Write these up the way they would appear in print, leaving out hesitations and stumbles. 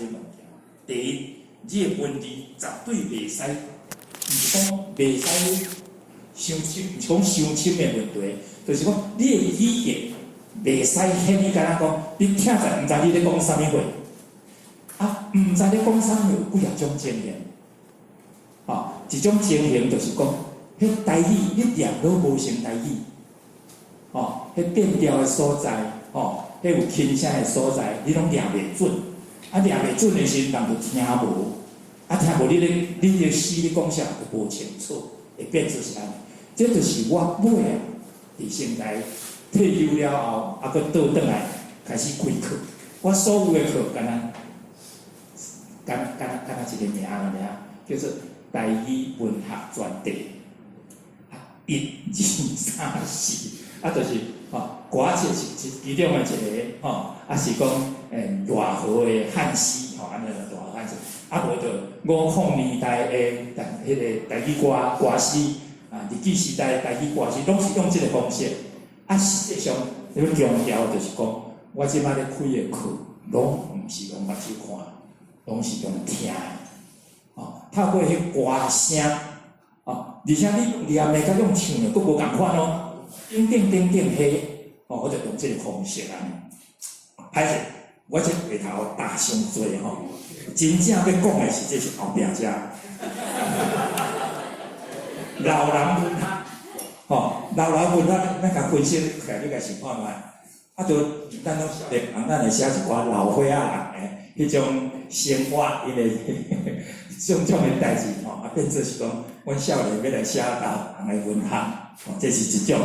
這物件。第一，你的文字絕對袂使，毋是講袂使傷深，毋是講傷深的問題，就是講你的語言袂使顯你敢若講，你聽者毋知你咧講啥物話。啊，毋知咧講啥物有幾若種情形。吼，一種情形就是講，彼台語你念攏無成台語，吼，彼變調的所在，吼，彼有輕聲的所在，你攏念袂準。啊，念袂準的時陣，人就聽無。啊，聽無你咧詩咧講啥就無清楚，會變做是按呢。這就是我尾啊，佇成大退休了後，啊，閣倒轉來開始開課。我所有的課，敢若敢若一個名爾，叫做台語文學專題。啊，一、二、三、四，啊，就是吼，歌仔戲是其中的一個吼，啊是講賴和的漢詩吼，按呢賴和漢詩，啊無就五零年代的台彼个台語歌歌詩，啊，日治時代的台語歌詩，攏是用這个方式。啊，實際上欲強調就是講，我這擺咧開的課，攏毋是用目睭看，攏是用聽的。哦，透過彼歌聲，哦，而且你念的佮用唱的，閣無仝款哦。等等等等，彼，哦，我就用這个方式按呢。歹勢，我這話頭搭傷濟吼，真正欲講的是這是後壁遮。老人文學，吼，老人文學，咱共分析起來，你共想看覓。啊，就咱攏曉得，咱會寫一寡老歲仔人的彼種生活，𪜶的種種的代誌吼，啊，變做是講，阮少年欲來寫老人的文學，吼，這是一種。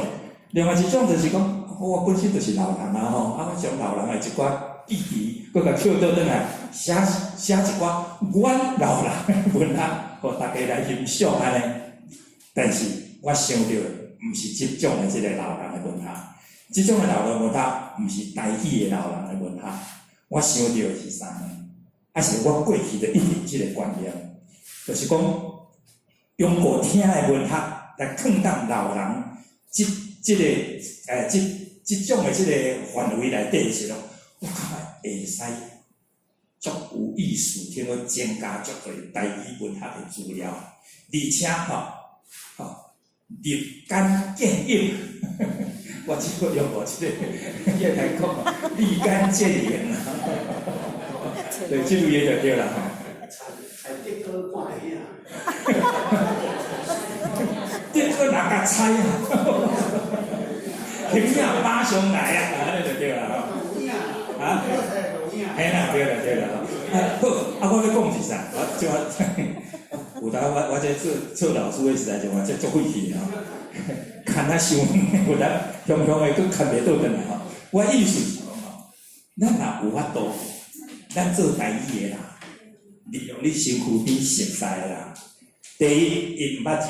另外一種就是講，我本身就是老人啊吼，啊，我將老人的一寡記憶，閣共抾倒轉來，寫寫一寡阮老人的文學，予大家來欣賞按呢。但是我想著的，毋是這種的這个老人的文學，這種的老人文學，毋是台語的老人的文學。我想著的是啥呢？啊是我過去就一直這个觀念，就是講用過聽的文學來囥佇老人這這个這這種的這个範圍內底的時陣，我感覺會使足有意思，聽講增加足濟台語文學的資料，而且吼吼立竿見影，我這個用過這個葉來講，立竿見影啊，對，這類的就對啦吼。猜德哥看電影。德哥哪敢猜啊？影馬上來啊！按呢就對啦吼。啊？嘿啦，對啦對啦吼。啊好，啊我欲講是啥？我就有當我這做做老師的時代就嘛，這足費氣的吼。牽啊傷，有當雄雄的閣牽袂倒轉來吼。我意思是講吼，咱若有法度，咱做台語的啦，利用你身軀邊熟似的啦。第一，伊毋捌字，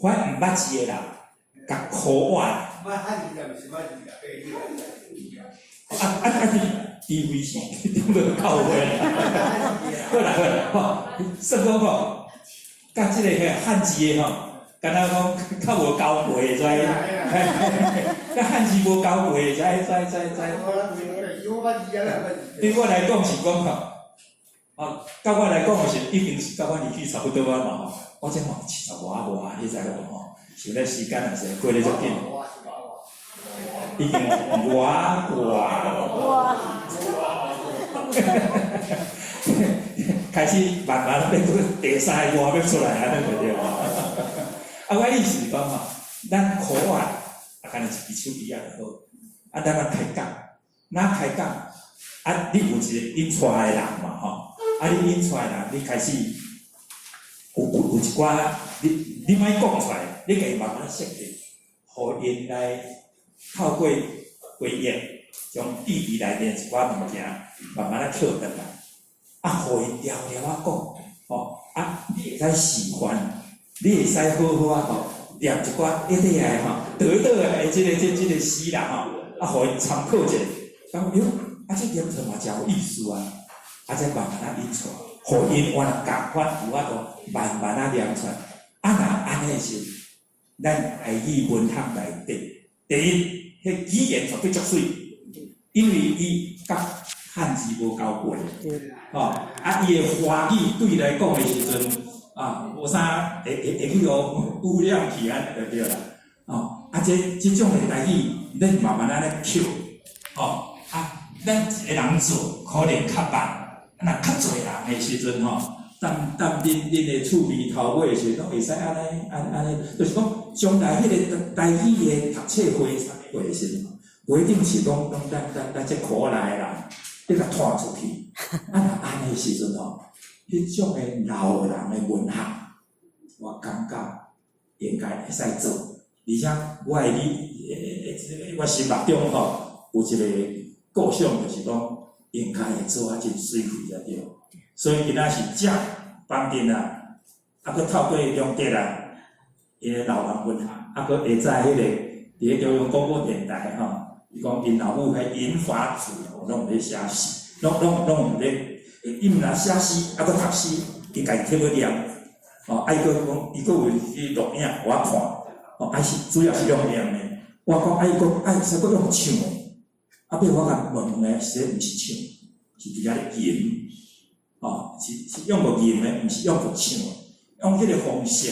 反毋捌字的人，共苦活。捌漢字也毋是捌字啊，啊啊啊！除非是中到教會。好啦好啦，吼，算講吼，佮這個漢字的吼，敢若講較無交配的知，佮漢字無交配的知知知知。對我來講是講吼，啊，佮我來講是已經是佮我年紀差不多啊嘛吼。我這嘛七十外外，你知無吼？想咧時間也是過咧足緊。已經外外。開始慢慢變做第三个外欲出來按呢就對啦。啊，我意思是講吼，咱苦啊，啊，干焦一支手機仔就好。啊，咱啊開講，若開講，啊，你有一個引帶的人嘛吼？啊，你引帶的人，你開始有一寡，你莫講出來，你家己慢慢設計，予𪜶來透過回憶，將記憶內面一寡物件慢慢仔抾轉來，啊，予𪜶牢牢仔講，吼，啊，你會使示範，你會使好好仔吼，念一寡一底來吼，倒倒的這个這個詩啦吼，啊，予𪜶參考一下，感覺喲，啊，這念出嘛誠有意思啊，啊，再慢慢仔引出來，予𪜶原來仝款有法度慢慢仔念出來，啊，若按呢時，咱台語文學內底，第一，彼語言絕對足媠，因為伊佮漢字無夠背，吼，啊，伊的華語對伊來講的時陣，啊，無啥會會會去予污染去按呢就對啦，哦，啊，這這種的台語，恁慢慢按呢抾，吼，啊，咱一個人做可能較慢，啊，若較濟人的時陣吼，等等恁恁的趣味頭尾的時陣，攏會使按呢按按呢，就是講將來彼個台語的讀冊會啥物會的時陣，無一定是講講咱咱咱這苦力的人，欲共拖出去，啊，若按呢時陣吼，彼種的老人的文學，我感覺應該會使做，而且我會你，我心目中吼有一個構想，就是講應該會做啊真媠氣才對。所以今仔是遮方陣啊，啊，閣透過中德啊，𪜶的老人文學，啊，閣下早彼個佇咧中央廣播電台吼，伊講𪜶老母彼銀髮族攏有咧寫詩，攏攏攏有咧，伊毋若寫詩，啊，閣讀詩，伊家己摕去念，哦，啊，伊閣講，伊閣有去錄影，予我看，哦，啊是主要是用念的，我講啊，伊講啊，會使閣用唱的，啊，尾我共問問的，實際毋是唱，是佇遐咧吟，哦，是是用個吟的，毋是用個唱的，用彼個方式，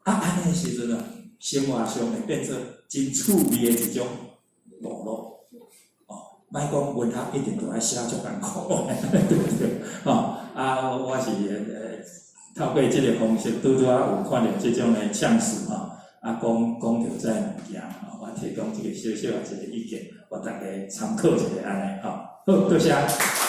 啊，按呢時陣啊，生活上會變做真趣味的一種娛樂，哦，莫講文學一定都愛寫足艱苦，對毋對？哦，啊，我是透過這個方式，拄拄仔有看著這種的嗆詞吼，啊，講講著這个物件，吼，我提供這個小小的一個意見，予大家參考一下按呢，吼，好，多謝。